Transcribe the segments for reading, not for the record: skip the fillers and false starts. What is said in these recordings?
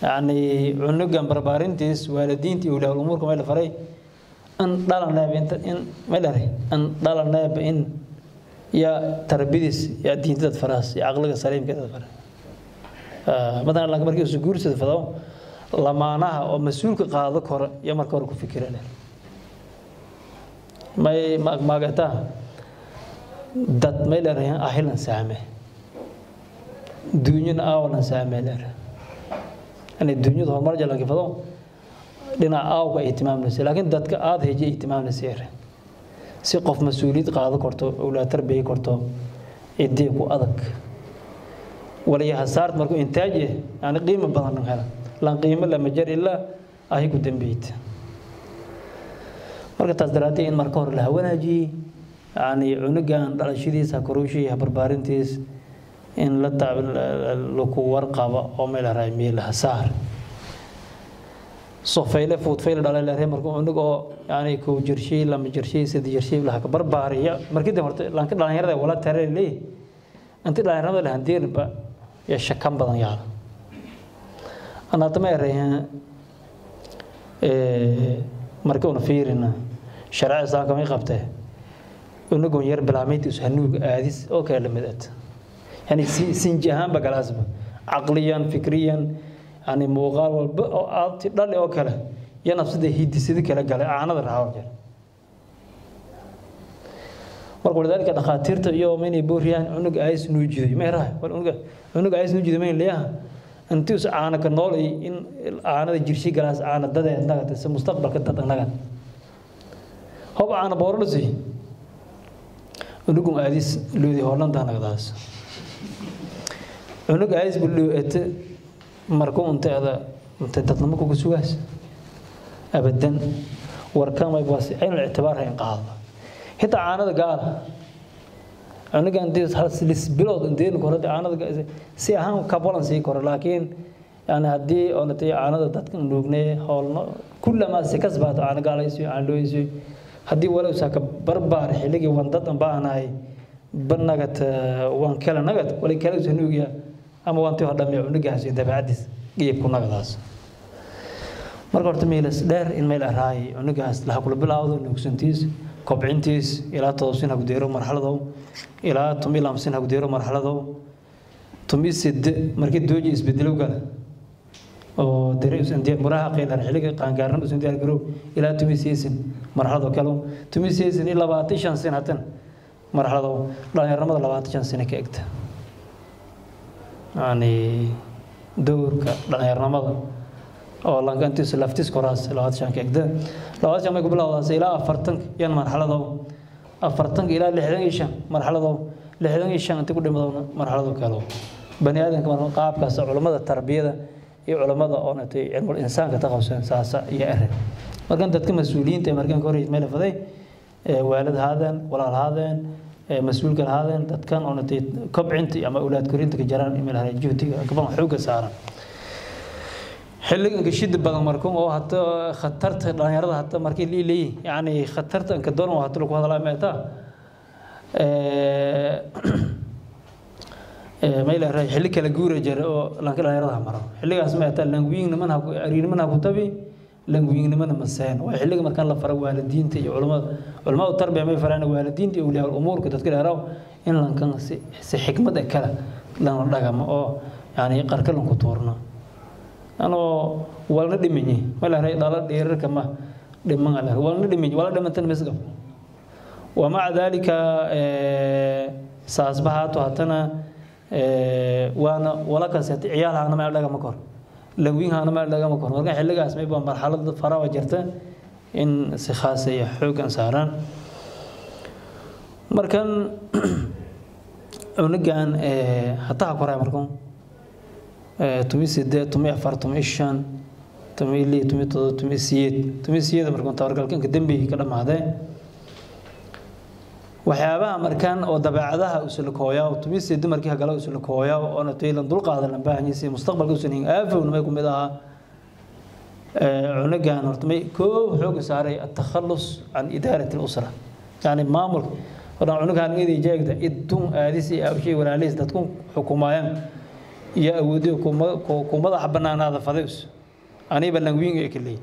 Yani cunugan barbaarintiis waalidiinta iyo awliyaa umuurka may la faray in dhalanayba inta in may dharay in dhalanayba in ya tarbiyadiis ya diinta dad faraas ya aqliga saliimka dad faras. Madan lanka markii uu guursada fado lamaanaha oo mas'uulka qaado karo ya marka hore ku fikiraan may maagata dad may leeyahay ahilan saame dunyana aawalan saame leeyahay ani dunyada horumar jala ka fado dhinaca aawka ihtimaam la laakiin dadka aad heje ihtimaam la seer si qof mas'uuliyad qaado karto awlaad tarbiye karto idii ku adag waliya hasaart markuu intaaj yani qiimo badan hela lan qiimo la majar illa ahi ku dambeeyt. Marka taas daraadii in marka hore la wanaajiyo yani cunugan dhalashadiisa koruushii barbaarintiis in la taab lagu warqaba oo meel raay meel hasaar sofeyle fuudfeyle dhalay la reey markuu cunug oo yani ku jirshay lama jirshay sidii jirshay la ka barbaariya markii dambe horta lanka dhalinyarada wala tareelay inta dhalinyarada la handiirba ya shakan badan yaala ana tama reey markii uu fiirina sharci islaamka may qabtay unugu yar bilaamayntiisu hanuug aadis oo kale la mid ah yani sinji ahaan ba galaasba aqliyan fikriyan yani muuqaal walba oo aad dhal oo kale iyo nafsada hidisida kala galay aanada raaw jir. Marka walidaalka dhakhaatiirta iyo inay booriyaan unug ays nuujiday ma rahay wal unug ays nuujiday ma leeyahay intii us aana ka noolay in aanada jirshi galaas aanadada nagata si mustaqbalka dad nagan hob aana boorlasi unugu aadis loodi Hollanda nagadaas unug aadis buluu et markuu inta inta dadnimo ku sugaas abadan warka may baas ayn ictibaar hayn qaado hita aanada gaar unugan diis hal lis bilood inteen korada aanada si ahaan ka bolan si kor laakiin yani hadii oo natay aanada dadka nuugnay howlno kullama si kasbaad aan gaalaysi aan looysi hadii walow saaka barbaar xiligi wan dad aan baahnahay banagad wan kala nagad wali kala sanuugiya ama wanti hadhamay unugaas iyo dabeecadiis qeyb ku nagadaas. Marka horta meelas dheer in meel araay unugaas la kula bilaawdo nuugsantiis kobcintiis ilaa 7 ha ku deero marxalado ilaa 15 ha ku deero marxalado 18 markii dooji isbedelo gala oo darees intii muraahaqiin xilliga qaangaarnimo soo diyaar garow ilaa 18 marxalado kale 18 ilaa 25 sano hatan marxalado dhalinyaramada 25 sano ka egta yani doorka dhalinyaramada oo langantiis laftiis koraas 25 ka egta 25 ma ku bilowdaas ilaa 40 yan marxalado 40 ilaa 65 marxalado 65 inta ku dhimadona marxalado kale bani aadamka marka qaabkaas culimada tarbiyada iyo culimada oo natay cilmul insaanka taqawsan saasa iyo arrin markan dadka mas'uuliyiinta markan ka horeeyay meel faday waalid haadeen walaal haadeen mas'uulka haadeen dadkan oo natay kobcinta ama awlaad korinta ka jaraan meel haray juhdiga kaban xoog saaran xilligan gashid badan markan oo hata khatarta dhalinyarada hata markii leeyahay yani khatarta ka doon oo hata lagu hadlaa meeta meel ay xilli kala guur jira oo lanka dhalinyarada maro xilligaas ma taa langwiignimana ku ariirnimana ku tabi langwiignimana ma seen waa xilliga markaan la faro waalidiinta iyo culimada tarbiya may faraan waalidiinta iyo awliyaa umuurka dadka dheeraw in lankan si xikmad ah kala lan dhagamo oo yani qarka lan ku tuurno anoo walna dhiminyi ma la ray dhala dheerarka ma dhiman la walna dhiminyi wala dhimantan misgab wa ma'a dalika saasbahaatu hatana waana wala kaasati ciyaalahana ma dhagama kor langwiinhana ma dhagama kor marka xilligaas may baa marxalad farawa jirta in si khaas ah xoog aan saaran markan unugan hataa koray markan 18 14 15 16 17 18 markan tawargalkan ka dambeeyay ka dhamaadeen waxyaabaha markan oo dabeecadaha usul kooyaa oo 18 markii hagala usul kooyaa oo nataylan dul qaadan la baahan yahay mustaqbalka usul in aafowna may ku mid aha cunugan horta may koow xoog saaray at-takhallus an idaarati al-usra yani maamul wadan cunugan idii jeegda idun aadisi awshay walaaliis dadku xukumayaan Iyo awoodiyo ku madax bannaanaada fadays aniba langwiinga ee kaleey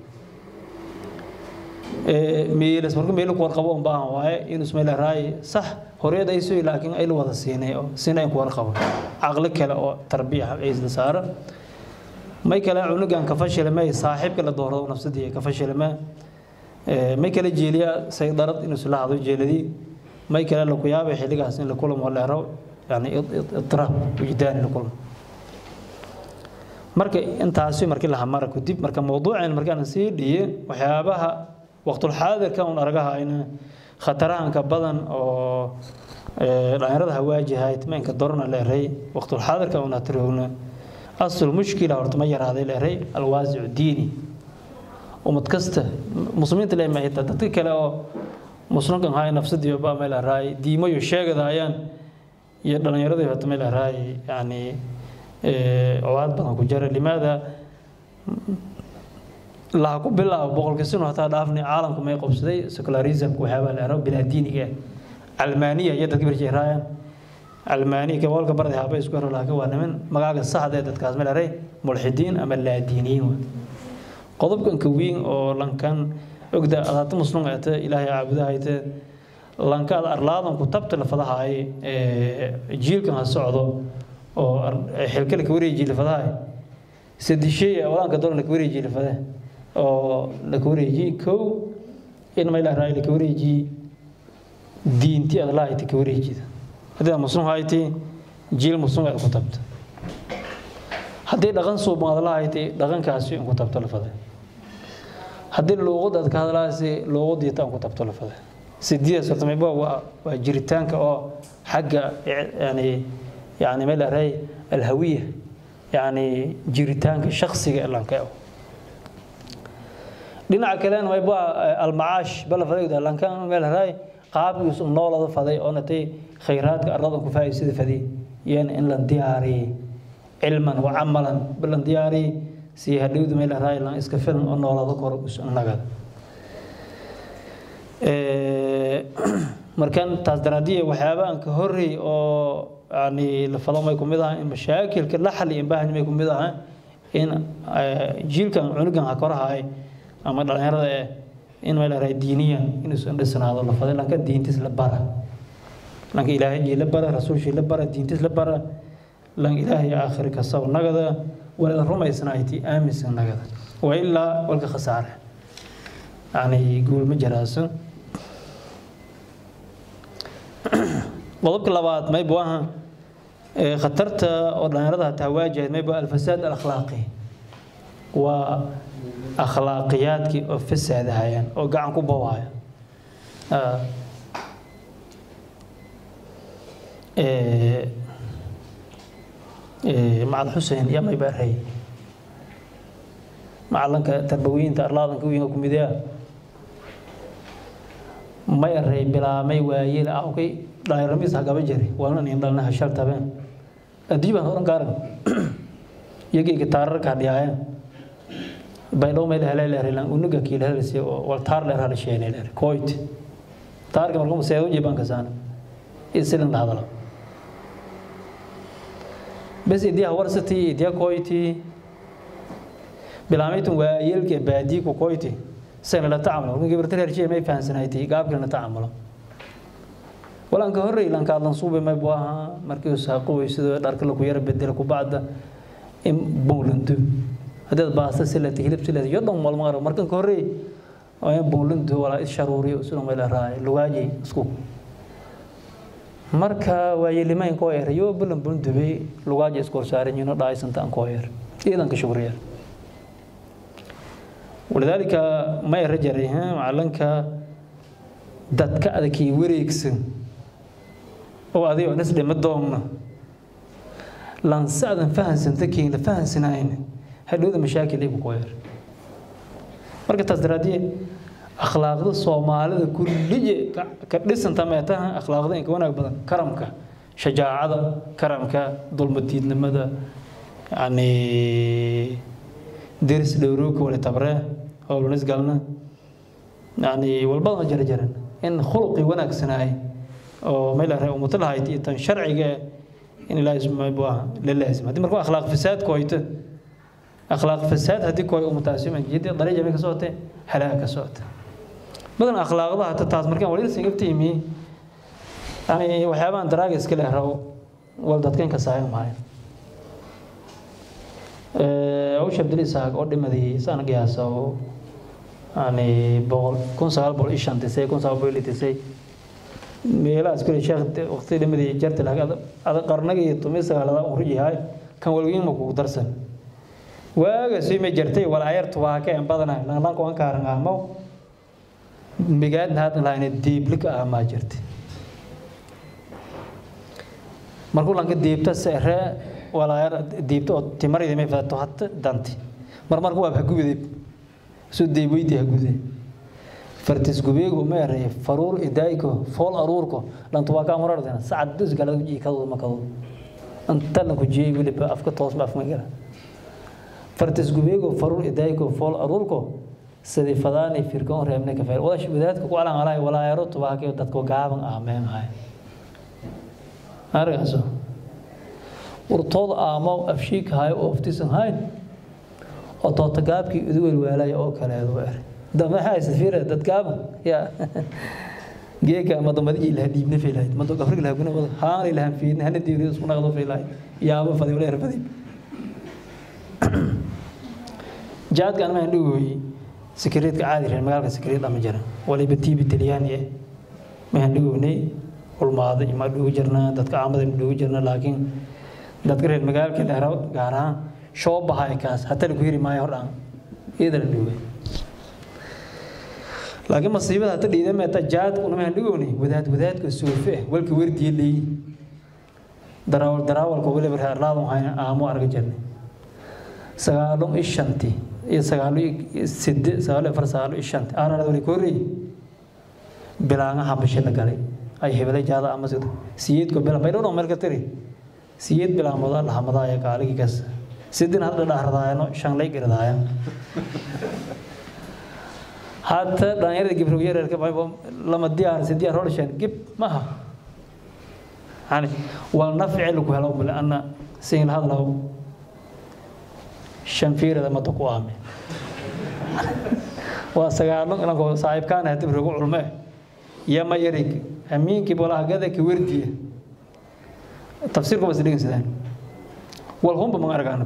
meelas marka meel ku warqabo u baahan waaye inuu ismail raay sax horiyada ay soo laakiin ay la wada siinay oo siinay ku warqabo aqli kale oo tarbiya ay isla saaro may kale cunugan ka fashilmay saaxiibka la doorado nafsadii ka fashilmay may kale jeeliya saydarad inuu isla hado jeeladii may kale la ku yaabay xiligaas in la kulmo leero yani idraab wajidaan la kulmo marka intaasi markii la hamara ku dib marka mawduucan markaan sii dhiye waxyaabaha waqtul xaadirka un aragaha in khatarahan ka badan oo dhalinyarada hawaajihayd ma inka dorna leeray waqtul xaadirka un atroogna asal mushkila horta ma yaraaday leeray alwaasicu diini umad kasta muslimiinta leey ma hita dadka kale oo muslimkan hay nafsadiyo ba meel raay diimo iyo sheegadayaan iyo dhalinyarada horta meel raay yani colaad badan ku jira limaada la ku bilaabo boqolkii sano hataa dhaafni caalamku may qabsaday secularism ku waxyaabo la yiraahdo bilaa diiniga almaaniya iyo dadka barjeerayaan almaaniya ka walka barday haba isku hor laakiin waa niman magaaga saxda ee dadkaas meel raay mulxidiin ama laa diiniyin qodobkan ka weyn oo lankan ogda adaata muslim ayta ilaahay caabudaayta lanka arlaadan ku tabta la fadahay jiilkan ha socdo oo xilkale ka wareejiye la fadahay sadishay walaanka doon la ka wareejiye la fadahay oo la ka wareejiye kow in ma ilaahay la ka wareejiye diintii Allah ay ka wareejida hadii muslim hayti jiil muslim ay ku tabta hadii dhaqan suuban Allah ay dhaqankaasi in ku tabto la fadahay hadii luuqad aad ka hadlaysay luuqadii tan ku tabto la fadahay sidiya sartamay waa jiritaanka oo xagga yani meel aray alhawiya yani jiritaanka shakhsiga ee lanka dhinaca kalena way baa almaash bal fadayda lanka meel aray qaabkiisu noolada faday oo natay khayraadka arlada ku faa'iidsada faday yeen in la diyaari cilman wa amalan bal diyaari si hadhowdu meel aray lan iska filan oo noolada kor u nagad markan taas daraadiye waxyaabo ka horreey oo yani la fado may kumid ah in mashaakilka la xalliyo baahan may kumid ah in jiilkan cunugan ha korahay ama dhalinyarada in meel ay diiniyan in isu dhisnaado la fado lanka diintiis la bara lanka ilaahay la bara rasuulkiisa la bara diintiis la bara lan ilaahay aakhir ka saw nagada wala rumaysnayti aaminsan nagada wa illa walka khasaare yani guul ma jiraasan qodobka labaad may buu khatarta oo dhalinyarada tawaajahay may buu alfasaad alakhlaaqi waa akhlaaqiyaadkii oo fasaadahayaan oo gacan ku bawaya macal xuseen iyo may baaray macalanka tarbawiinta arlaadanka wiinka ku mideeya may aray bilaamay waayeel ah okay dhalinyaramiis hagaba jiri waana in dhalna hashal tabeen adii baan oran gaaran iyagii taararka hadhiyaayeen baydhow meel helay leeray unuga kiil helaysi wal taar leer hal sheynay leer koyt taarka markuu seedo jibaan ka saan isilan la hadalo bas idiya warsati idiya koyti bilaamaytu waayeelka baadi ku koyti seen la tacamalo markuu gabarta reer sheey may fahansanayti gaabka la tacamalo walanka horey lanka hadlan suubay may baaha markii uu saaqo sidoo dharka lagu yar bedel ku bacda in boolantu hadii baasta silati hilib silati iyo dhan wal maro markan ka horey oo in boolantu wala isharuuriyo sidoo meel raay luwaaji isku marka waayelimayn ko erayo bulan bundubay luwaaji isku saaran inuu dhaaysan tan ko yar ciidanka shukriya walidaalika ma yarjarayha macalanka dadka adkii wareegsan oo adiga oo nasde ma doomna lan saadan fahansan takiin la fahansanayn hadhowda mashaakil ay ku yar marka taas daraadii akhlaaqda Soomaalida kulliye ka dhisanta ma tahay akhlaaqda in ka wanaag badan karamka shajaacada karamka dulmadiidnimada yani deris dhowrooka wala tabre howlnis galna yani walbada jarjaran in khuluqi wanaagsanaay oo meel ay umada lahayd tan sharciga In Ilaahay subxaanahu la laazim haddii markuu akhlaaq fasaad kooyto, akhlaaq fasaad haddii kooy umutaasiman jiddi dariiqa may ka socotay, halaag ka socota badan akhlaaqda hata taas. Markaan wali sin ibtiimi yani waxyaabahan daraaga iska leh rabo wal dadkan ka saayan maayo. Awsha Abdul Isaaq oo dhimadii saan qiyaasa oo yani 1905 1906 meelahaas kule sheekh waqti dhimadii jarta lahaa ada qarnagii 19aad uu rujihay kan walwiin ma kugu darsan waaga sii ma jartay walaayar tubaaka en badana lanlanka waan kaaran ahmo migaadna haatan lahayna diiblika ah maa jirtay. Markuu lanka diibta sere walaayar diibta oo timarida may fadato hatta danti mar marku waa hagubiday soo deebaydi haguday fartis gubeego ma eray faruur idaayko fool aruurko lantu waa ka murardana sacad dus gala uji kadu ma kadu anta lan ku jiyay waliba afka toos ma afma gala fartis gubeego faruur idaayko fool aruurko sidii fadaani firkoon reebna ka fayr wadash wadaadka ku alaan alay walaayaro tubaakay dadka gaaban aameen hay argaaso urtooda aamo afshiik hay oo aftisan hay oo toota gaabkii idu welwaalay oo kaleedo er dama haysa fiira dad gaaban ya geeka ma damad ilaah diibna fiilayd ma dog afrika laha guna wada haan ilaah fiidna hana diiri isku naqdo fiilayd yaaba fadi wala erfadi jaadkan ma ndhugoy sikiriidka caadi reer magaalka sikiriid ama jira waliba tiibi talyaani ma ndhugownay ulmaada ima dhugu jirnaa dadka caamada ima dhugu jirnaa laakiin dadka reer magaalka dheeraw gaar ahaan shoobahay kaas hataa lagu hiri maayo hordhaan iyada la dhugay. Laakiin masiibada hata dhiida meeta jaadku nama ndhugownay wadaad wadaadka suufe walka wardiye leeyi darawal darawalka waliba reer laadon hayna aamo arga jirnay 95 iyo 98 94 95 ararada wali korey bilaanga habashe la galay ay hebelay jaada ama sida siyeedko bila baydhowna meel ka tiri siyeed bilaamooda la hamadaya kaaligi kas sidin hadda dhahradaayno shanlay girdaayan hatta dhalinyarada gibro yareerka baybo lama diyaar si diyaar horshan gib maha yani wal nafci lagu helo mala anna siin hadlaw shanfiirada ma ku aame waa sagaalon ilanko saaxiibkaan hadii rogo culme yama yarig amiinki bolaha gada ka wardiye tafsiirku bas dhigin sidaan wal humba ma arkaan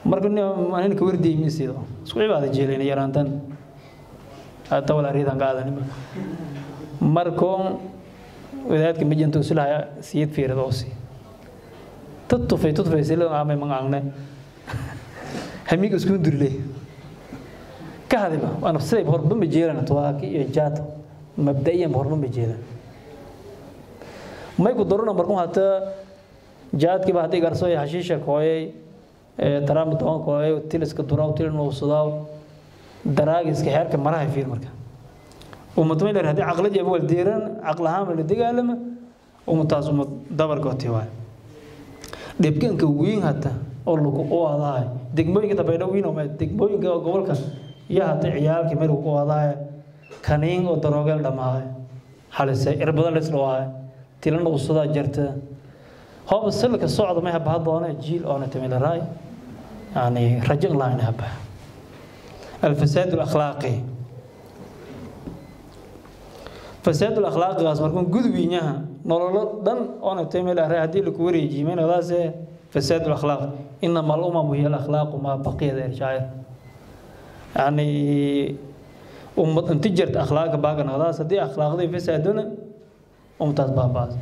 marka nin ka wardiye mi siido isku cibaado jeelina yaraantan hata wala riidan qaadan markoon wadaadka majintu silaha siid fiirado si tutufay tutufay silo aamay mangaangne hamiga isku durile ka hadiba ana siday horba ma jeelana tuwaaki iyo jaad mabda'iyan horba ma jeelan may ku darona markuu hata jaadkii baa hadii garso hashiisha kooyay taraam toon kooyay tiliska duraw tilin uu sudaw daraagiska xeerka maraha fiir marka ummadda leer hadii aqli jeeb wal diiran aqlahaan la dagaalama ummadaas ummad dabarkooti waay dhibkanka weyn hata oo lagu qaadaay degmooyinka tabayda weyn oo degmooyinka gobolka iyo hata ciyaalka meel ku qaadaay kaniin oo daroogel dhamaay halise irbada la isdhawaay tilan uu sudaa jarta hoob silka socda ma habaa doona jiil oo na raay yani rajo laan haba الفساد الأخلاقي فساد الأخلاق غاز مركون قدوينها nololo dhan oona tayma la raay hadii lagu wareejiyo inadaas fasaad al akhlaaq inma al umam hiya al akhlaaq ma baqiyada shaa'ir yani ummad inta jirta akhlaaq baagan hadaas hadii akhlaaqday fasaaduna umtaas baabaas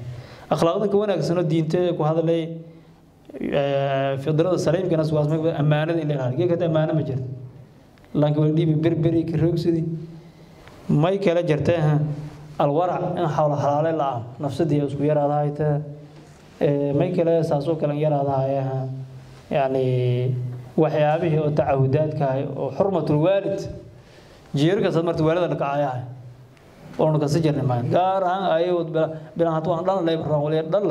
akhlaaqda ka wanaagsan oo diinta ku hadlay fidrada saliimkana suwaas ma amaanada in la ilaaliyo geedka amaana ma jirto laakiin wali dhibi berberi ka roogsidii may kala jirtay الورع إن حول حلال لا نفسدي isku yaraadahay ta may kale saaso kale yaraadahay yani waxyaabihii oo tacahudaadka oo xurmatul waalid jeerka sad marta waalida la kacayahay oo ka sii jirnay ma gaar ahaan ay bilan hatu aan dhan leey raan waliya dhan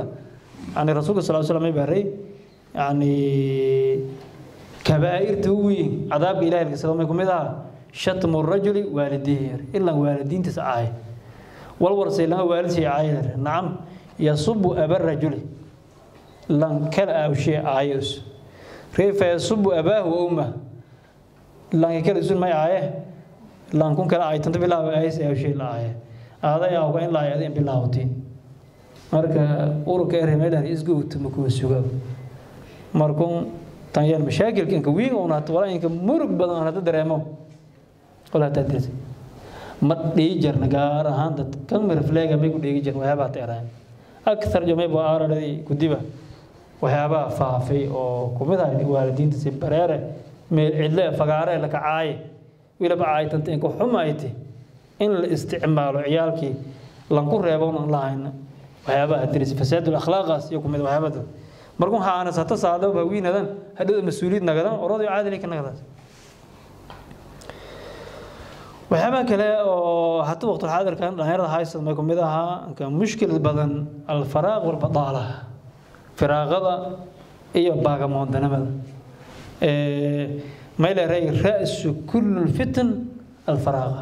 yani rasuulka sallallahu alayhi wasallam baray yani kabaa'irta weyn cadaabka ilaahay ka sabab kumid ah shatmu rajuli waalidihi illa waalidiintiisa caay والورسي لها والدي عاير نعم Yasubu aba rajuli lan kala awshay ayus reefa yasubu abaahu wa umma lan kala sun may aaye lan kun kala ay tanta bilaab ayis awshay la aaye aaday awga in la aayadeen bilaawti marka ururka reemeedan isguut ma ku sugaa markuu tan yar mashaakilka inka wiin oo naat wala inka murug badan hada dareemo wala tadris ma dhigi jarna gaar ahaan dadkan mirfleega may ku dhigi jirn waxyaabaha teeraan akthar jamay baa aaradii ku diba waxyaabaha faafay oo kumid ah waalidiinta si bareere meel cidle fagaare la kacaay wiilba caaytanta in ku xumayti in la isticmaalo ciyaalkii lan ku reebo aan lahayn waxyaabaha diris fasaadul akhlaaqaas iyo kumid waxyaabada markuu haana sata saado bawiinadan hadhow mas'uuliyad nagadan orod iyo caadili ka nagadaas waxyaaba kale oo hada waqti xaadirkan dhalinyarada haysan ma kumid ahaa ka mushkil badan al faraaq wal badaala firaaqada iyo baagamoondanimada ma ilaahay ra'su kullu fitn al faraaqa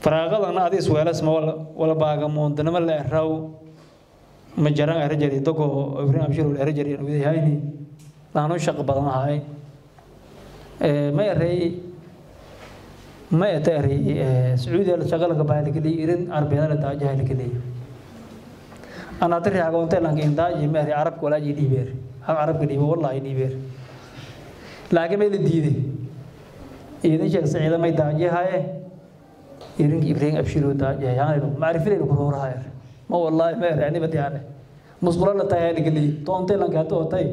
firaaqadana adis weelas ma wala baagamoondanimo la raw ma jaran arjari dogo Ibrahim Abshir wal arjari wadayaayni laanu shaqo badan ahay ma yaray ma tari Sacuudiga la shaqo laga baahay kaliya irin arbiyada la daajahay kaliya ana tari agoonta lanka indaaji ma ari arabka wala jiibeer hal arabka dhiibo wallahi dhiibeer laakiin ma la diiday idin sheeg Saciida may daajahay irin Ibrahim Abshir wal daajahay yaani maarifin ku roorhay ma wallahi ma yaani badiyaane musqula la tahay kaliya toonta lanka tootay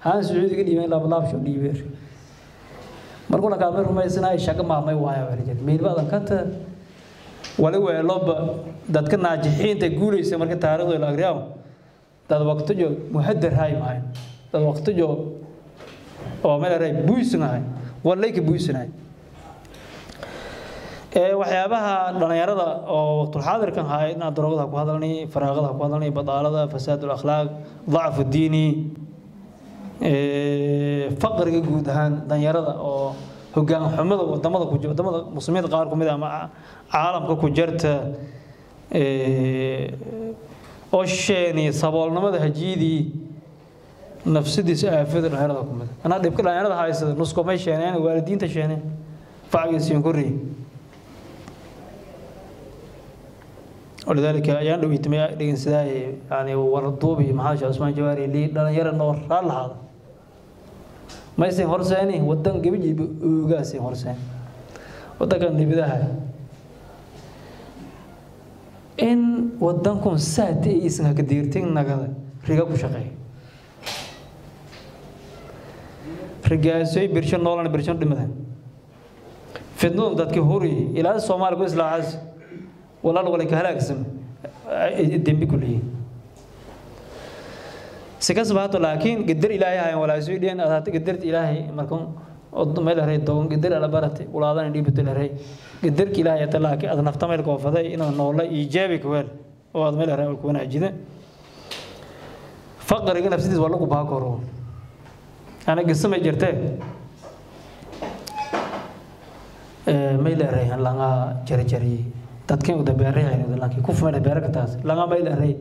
haan Sacuudiga dhiibeen laba laab soo dhiibeer markuu la kaamir rumaysanay shaqo maamay waayo warjir meel badan ka ta wali weeloba dadka naajixiinta guuleysa marka taariikhda la agriyo dad waqti joog muhaddar hay maay dad waqti joog oo meel ay buuysanahay walay ka buuysanahay waxyaabaha dhalinyarada oo waqti xaadirkan hay in daroogada ku hadalnay faraaqada ku hadalnay badaalada fasaadul akhlaaq dhacf diini faqriga guud ahaan dhalinyarada oo hoggaan xumada wadamada ku jira wadamada muslimiinta qaar ku mid ah ama caalamka ku jirta oo sheeni saboolnimada hajiidii nafsidiisa aafada dhalinyarada ku mid ana dhibka dhalinyarada haysada nusko may sheeneen waalidiinta sheeneen facgiisiin ku rii ولذلك ayaan dhaweytay dhigin sidaa yani warduubi maxaa Usmaan Jawaari li dhalinyaro noor raal hada ma aysan horseeni wadan gabijiib ugaasi horseen wadankan dibidaha in wadanku saati aysan ka diirtin nagada riga ku shaqeey rigaasay birshan noolan birshan dhimadan fidnadu dadkii hori ilaa Soomaaliya ku islaaxas walaal wala ka halaagsan dambi kulii si kasba hato laakiin qadar ilaahay hayan walaa soo dhiyeen aad qadarta ilaahay markan meel haray doon qadar ala baratay walaadan dhiibto haray qadarka ilaahay ta laakiin aad nafta meel koofaday inaad noolay iijaabi ku weel oo aad meel haray ku wanaajida faqriga nafsidiis waa lagu baa koro ana gisma jirtee meel haray langa jarjari dadkii u dabeeray laakiin ku fumeeyay beerka taas laga meel haray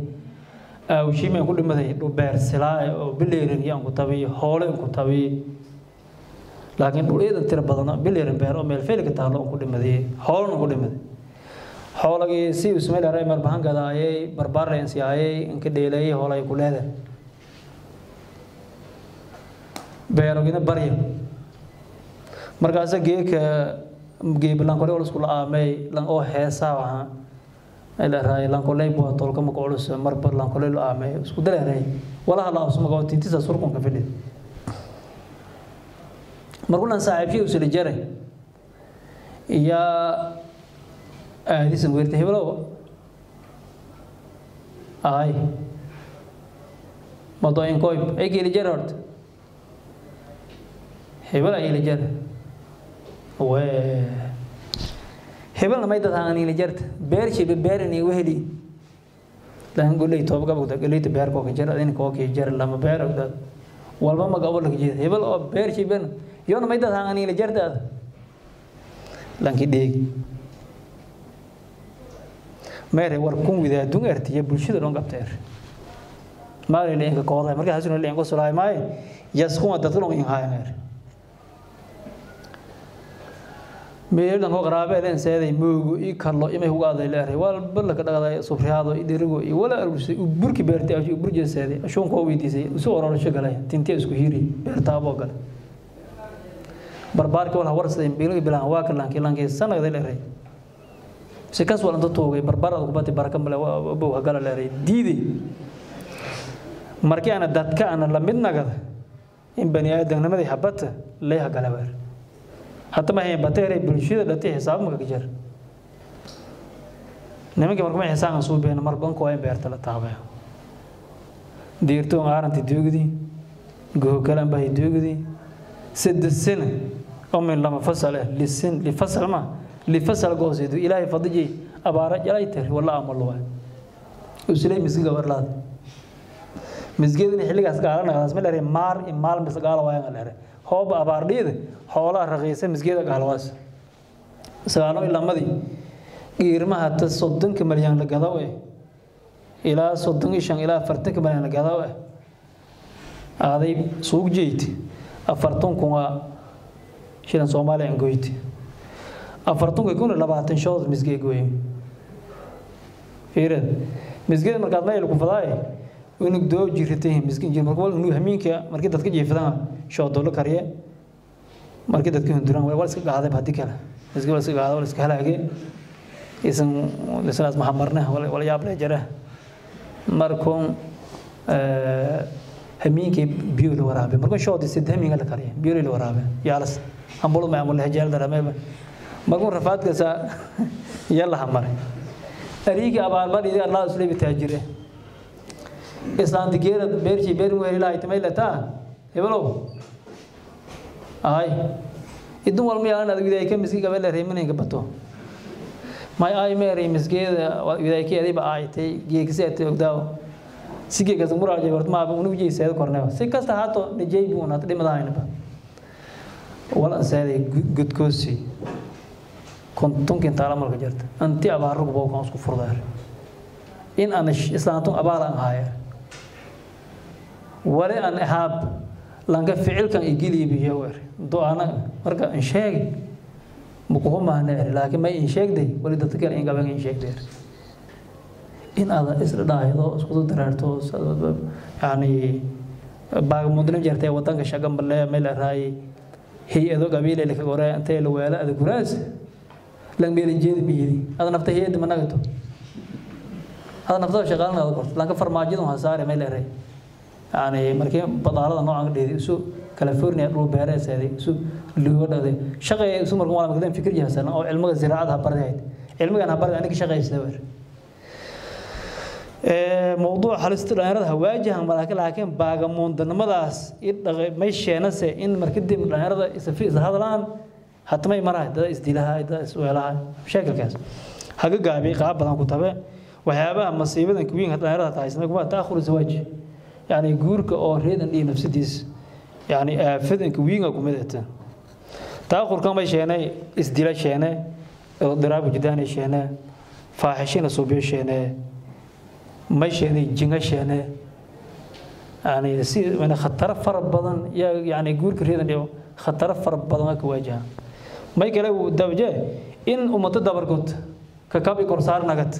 awshimay ku dhimaday dhul beer silaa oo bileerin yaan ku tabi hoole ku tabi laakiin dhul eedan tira badan bileerin beer oo meel feel ka taalo ku dhimaday hoolna ku dhimaday xoolagii si Ismail haray mar bahan gadaayay barbaareen si ayay in ka dheelay hoolay ku leedahay beerogina barya markaas geeka geeblan kore oo isku laamay lan oo heesa waxa ila raay lan kolay boo tolka ma culus marba lan kolay la aamay isku dareeray walaha la usma gaw tintisa surqon ka fidhi markuu lan saaxiibkii u soo jaray ya aadisan weertay heblow ay madooyin koy ay geeli jarort hebel ay geeli jar we hebelna may dad aan ila jarta beershi beerani weheli lan gulay toobka bogda gulay beer ko ka jar adin ko ka jar lama beer ogda walba ma gabol ka jeed hebel oo beershi ben yoona may dad aan ila jarta lan ki dheeg Meere war kun widaadun ertiya bulshada dhan qabta er maali leenka kooday markii hasuna leenka sulaay maay yasquma dadku in haayeen er meelan ko qaraabe leen seeday moogo i karlo imay uga aday leeray wal balka dhaqaday subriyaado i dirigo i wala arusay u burki beertay u burje seeday ashuun ko weydiisay soo ororasho galay tintii isku hiiri beertaabo galay barbaarka wala warsaday biilo bilaan waa kalanki lankii sanad leeray si kas wala inta toogay barbaarada ku batay baraka male bow hagala leeray diiday markii ana dadka ana la mid nagada in bani aadamnimadii habata lay hagala weer hatta ma hayn bateeray bulshada dhatay xisaab ma ka jar nimanka markuu xisaan soo been mar banko ay beerta la taabay diirto aaranti duugdi goho kala baa duugdi saddex sano oo min lama fasal lisin li fasal ma li fasal goosidu ilaahay fadiji abaara jalay tar wala amal waa uslay misgiga warlaad misgidina xilligaas gaalana gaas ma leeyahay maar in maal mis gaala waa leeyahay hoob abaar dhiid xoolaha raqiisa misgida gaalwaas sagaalo ilaa madi qiimaha ta 30 milyan la gadaw ilaa 35 ilaa 40 milyan la gadaw aaday suuq jeeyt 40 kun shilin Soomaaliya goyt 40 kun 20 shood misgay gooyeen fiirid misgida markaad meel ku fadaay unug doo jiritay miskin jir markuu unug hamiinka markii dadka jeefadaan shoodolo kariye markii dadka hunduraan way wal iska qaaday hadii kale miskin wal iska qaaday wal iska halaagay isan isnaas ma hamarna wal yaab leh jara markuu hamiinka biyo la waraabe markuu shoodi sid hamiinka la kariye biyo la waraabe yaalas ambul ma amul hajal daramay markuu rafaadka sa yalla hamar ariga abaal bari Allah isleebi taajire islaan digeera beerchi beer mu heli lahayd may lataa hebelo ay idun wal ma yaalan adigu ka miski gabal reemanayga bato may ay meeri miskeeda widay ka adiba aytay geegsi ay ogdaaw si geegas muraaje wart ma unu jeysay kornaa si kasta haato nijay buuna dhimadayna wala seeday gudkoosi kontonkin taala marka jarta anti abaar rugo boo isku furdaar in aan islaantu abaar aan haaya wala an ahab lanka ficilkan igiliibiyo weer doana marka in sheeg muqo maahna laakiin ma in sheegday wali dadka kale in gaban in sheegday in aad isla dhaaydo isku dareerto yaani baag mudna jartay wadanka shagan balle meel raay hay'ado qabiil la ka qoray intee la weela aad guraas lan meel jeedi biyidi aad nafta hay'ad ma nagato aad nafta shaqaalna aad qorto lanka farmaajadu ha saare meel raay yaani markii badaalada noocan dheedi isu California dhul beereeseeday isu lugo dhaday shaqay isu markuu wala magdan fikir jahsan oo cilmiga ziraacada barday cilmigan barday aniga shaqaysna weer mowduuc halista dhalinyarada waajahan malaakiin laakiin baagamoondanimadaas may sheenase in markii dib dhalinyarada is hadlaan hatmay marahay dad isdilaha dad isweelaha sheekalkaas haga gaabay qaab badan ku tabe waxyaabaha masiibadan kuwiin dhalinyarada tahaysna kuma taakhur zawaaj yani guurka oo reedan iyo nafsidiis yani aafadan kuwiinga ku midata taakhurka may sheenay isdila sheenay diraab jidaan sheenay faaxishina suubiyo sheenay ma sheenay jinga sheenay yani si mana khatar far badan ya yani guurka reedan iyo khatar far badan ka wajaha may kale uu dabje in ummada dabargood ka kabi korsaar nagad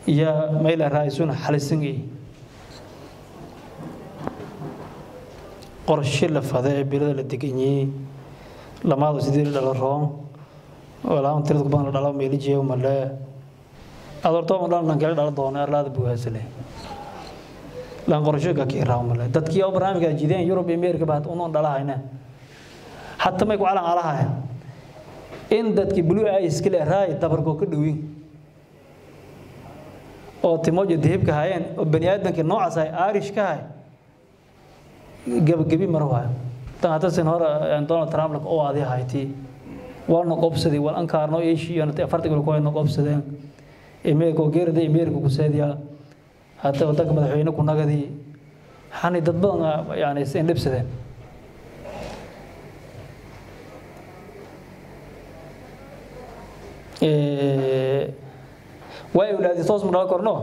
ya mayla raaysun xalisingi qorshe la faday bilada la deganyi lamaadu sidii la roon wala aan tirada badan la dhalo meelijiyo male adoorto ma dhalan kale dhalo doona arlaada buuxsale lan qorshe ka kiraa male dadkii oo barnaamijka jideen Yurub iyo Ameerika baad unoon dhalahayna hatta may ku calan alahay in dadkii blue eyes kale raay dabargo ka dhawin oo timojo dihibka hayeen oo bani aadamka noocaas ay Irish ka hay gabagabi marwaa tan hada sen hore Donald Trump la oo aadi hayti warna qobsaday wal ankaarno Asia iyo afarta gol ku ay qobsadeen Ameerika geerida Ameerika ku seediya hada wadanka madaxweyne ku nagadii xani dad badan yaani is indhibsadeen Way awlaadi toos ma dhala korno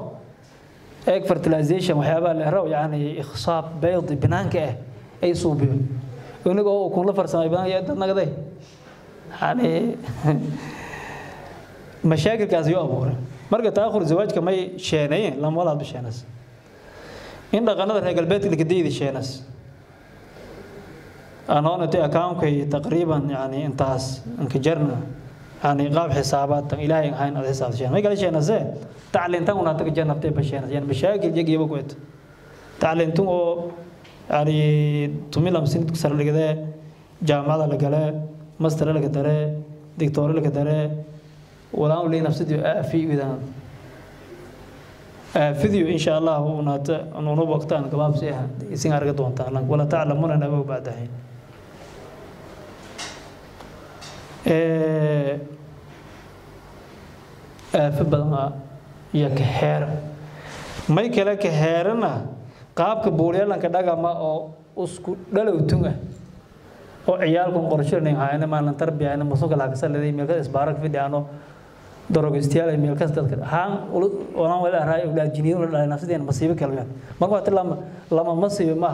egg fertilization waxyaabaha la heraw yani ikhsaab bayd banaanka ah ay suubiyo inaga oo kun la farsamay banaanka dad nagaday yani mashaakilkaas iyo abuuray. Marka taakhur zawaajka may sheenayeen lama walaad bisheenas in dhaqanada reer galbeedka la kadeeyay sheenas anoona te akaankay taqriiban yani intaas inka jarna yani qaab xisaabaad tan ilaahay hayn ad xisaab sheen may kala sheenase tacliintan una taga jarnaftay basheenas yani mashaakil jagiba ku et tacliintun oo yani tumilam sinid ku sar dhigade jaamacada la gale master la dare doctor la dare walaan leey nafsadii aafi widaan aafidiyo insha Allah unaata unu waqtaan gabaabsi ah isin arga doontaan lan wala ta'lamuna nabu baadahay aafi badan iyo ka heer may kale ka heerana qaabka buuryalanka dhagama oo isku dhalowtunga oo ciyaalku qorsheynay hayna maalan tarbiyayna masuuqa laga saleeyay meel ka isbaarak fidhiano darogistyaal ay meel kasta dadka haan oona wala raay awlaad jiniin la dhalay nafsadeen masiibo kale marka waa tilmaam lama masiibo ma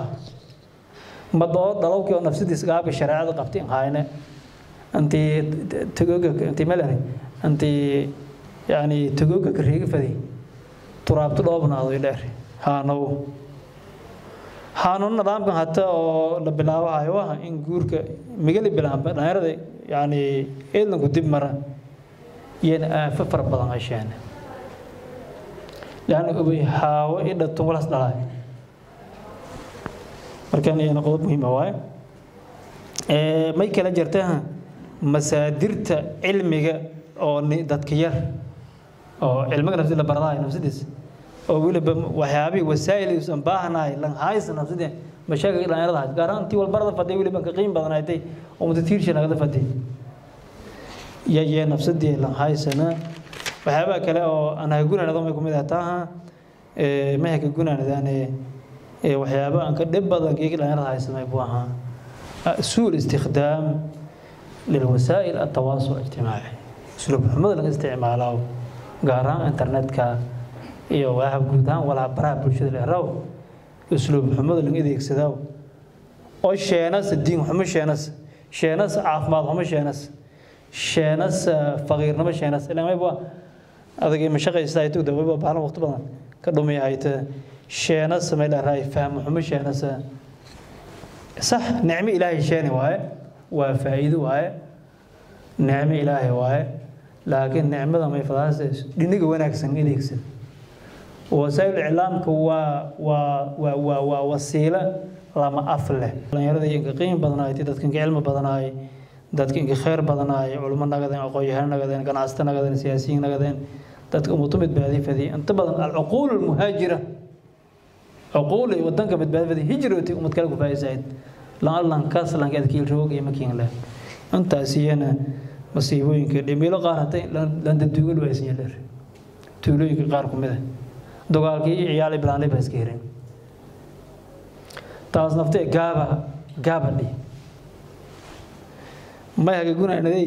ma doo dalawkii oo nafsadiis qaabka shariicada qabtay hayna anti tagoga anti malari anti yani tagoga ka reegi fadi turaabto dhoobnaado dheer haanow haano nidaamkan hata oo la bilaabayo waa in guurka migali bilaabo dhalinyarada yani eedlanku dib mara yen aafo fara badan ay sheene laana ubay haawo idhatun walaas dhalay markaan iyana qodob muhiim ah waaye may kala jirtaa masaadirta cilmiga oo dadka yar oo cilmiga nafsi la baradayo nafsidiis oo weliba waxyaabihii wasaa'il uusan baahnahay lan haysan nafsidii mashaakil dhalinyarada haysa gaar ahaan tii walbarada fadhiya weliba ka qiim badanaaytay oo muddo tiirsha nagada fadhiya yayee nafsadii lan haysana. Waxyaabaha kale oo aan hagunaanado may kumid ah taaha ma haka gunaanadaane waxyaabaha aan ka dhib badan geegi dhalinyarada haysanay buu ahaa suul istikhdaam lilwasaa'il altawaasul ijtimaaci usluub xumada laga isticmaalo gaar ahaan internetka iyo waxa guud ahaan walaa baraha bulshada la raw usluub xumada laga adeegsado oo sheenas diin xumo sheenas sheenas caafimaad xumo sheenas sheenas faqiirnimo sheenas ilaa may baa adag ma shaqaystaa ay tugda way baahan waqti badan ka dhumay hayta sheenas may la raay faham xumo sheenas sax nicmo ilaahay sheeni waaye waa faa'iido waaye nicmo ilaahay waaye laakiin nicmada may fadaas dhiniga wanaagsan adeegsan. Wasaa'il iclaamka waa waa waa waa waa wasiila lama af leh dhalinyarada inka qiim badanaay dadka inka cilmi badanaay dadka inka khayr badanaay culimo nagadeen aqoon-yahan nagadeen ganacsato nagadeen siyaasiyiin nagadeen dadka ummaddu badbaadi fadhi inta badan alcuquul almuhaajira cuquul ay wadanka badbaadi fadhi hijrooti ummad kale ku faa'iidayd laan lan kaas lan adkiil roog iyo makiin leh intaas iyana masiibooyinka dhimilo qaar hatay lan daduugal waysan yeelar tuulooyinka qaar ku mid ah dagaalkii iyo ciyaal bilaanay baa iska hireen taas naftee gaaba gaabadhi ma haga gunaanaday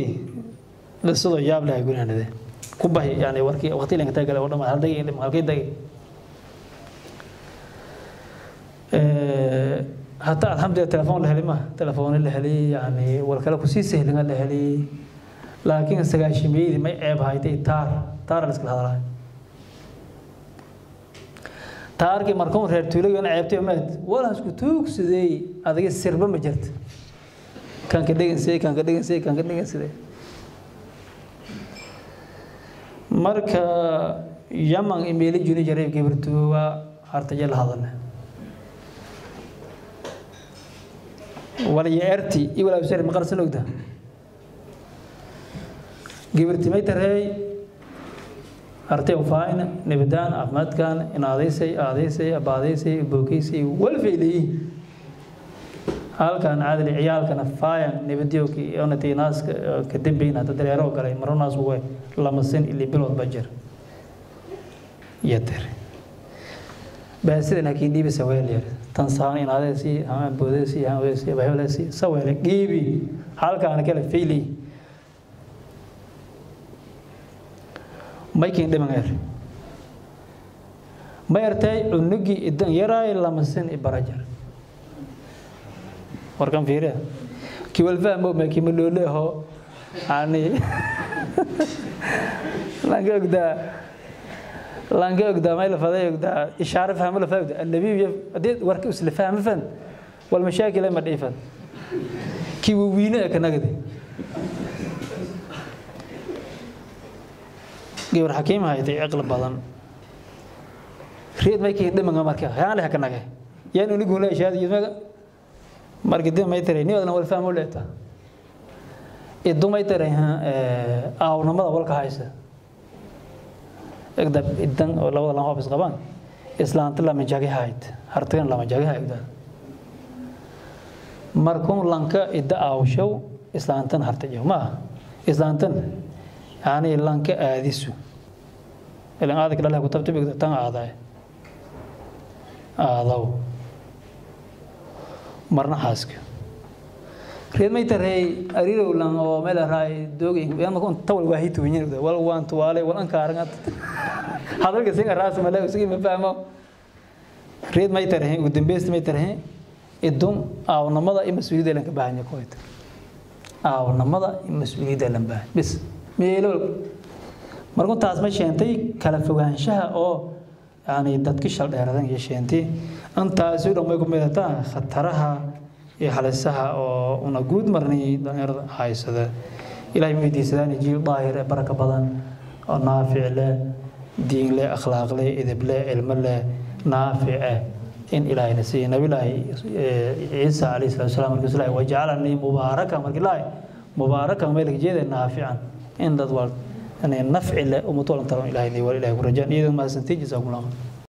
la sidoo yaab leh gunaanaday ku bahi yani warkii waqti leen ka tagay oo dhama hal dagay halkay dagay hatta alxamdulillah telefoon la helay ma telefoon la helay yani wal kala ku sii sahlan la helay laakiin sagaashimeeyadii may ceeb haytay taar taar la iska hadlay taarkii markuu reer tuulagan ceebtay ma wala isku tuugsaday adiga sirba ma jirto kan ka dhigan sidee kan ka dhigan sidee kan ka dhigan sidee marka yaman imeeli juni jaray gabartuwa hartaje la hadalna wala yeerti i wala usir maqarsan ogda gabarti may taray artay ufaayna nibadaan caafimaadkan in aadaysay aadaysay abaadaysay bookaysay wal feelay halkan caadil ciyaalkana faayan nibadiyowkii oonatay naaska ka dambeyn hadda dareero galay marnaas way lama sin ilaa bilood ba jir yatir baasidan hakii dhiibisa weel yar tan saan in aadaysi ama boodaysi ama weesi bahawlaysi saweel giibi halkan kala feelay maykin dhiman yar Ma ertay cunugii idan yaraay 2 sin ibarajar. Warkan fiiriya, kii wal fahmo ma kii maloole ho yani lanka ogdaa, lanka ogdaa may la faday ogdaa ishaare fahmo la fahamda annabi hadii warka isla fahmo fan wal mashaakil ma dhifan kii wawiine ka nagadi. Gabar xakiim haytay, aqli badan reed may kii dhimanga marka yaan leh ka nagay yaan unigu la ishaad yidmaga. Marka dib may taray ni wadana wal fahmo leeta iddu may taray aawnimada walka haysa egda idan oo labada lan hobis qabaan islaanta lama jagi hayd hartagan lama jagi hayd. Markuu lanka idda aawshow islaantan hartajo ma islaantan yani lanka aadisu ilan aadka dhalaha ku tabtib tan aaday aadaw marna xaaska reed may taray ariirow lan oo meel raay doogay yan ku tawal waahito wiin wal waan tuwaale wal an kaaran hadalka singa raas ma leeyo ma fahmo. Reed may taray ugu dambeystii may taray idun aawnimada iyo mas'uuliyadda lan ka baahan yahay koyta aawnimada iyo mas'uuliyadda lan baahan bis meelo. Markuu taas ma sheentay kala fogaanshaha oo yani dadka shal dheeradan iyo sheentay intaasi dhan way ku midataa khataraha iyo halisaha oo una guud marnay dhalinyarada haysada. Ilaahay ma weydiisadaan jiil daahir ee baraka badan oo naafic leh, diin leh, akhlaaq leh, edeb leh, cilmo leh, naafic eh in ilaahayna siiyo. Nabilaahi Ciisa calayhi salaatu wasalaam markiisu ilaahay wajacalanii mubaarakan, markii ilaahay mubaarakan meel ka jeeda naafican in dad wal inay nafci leh ummad walan taron ilaahayna wal ilaahay ku rajaan. Iyadoo mahadsantiin, jazaakumullah.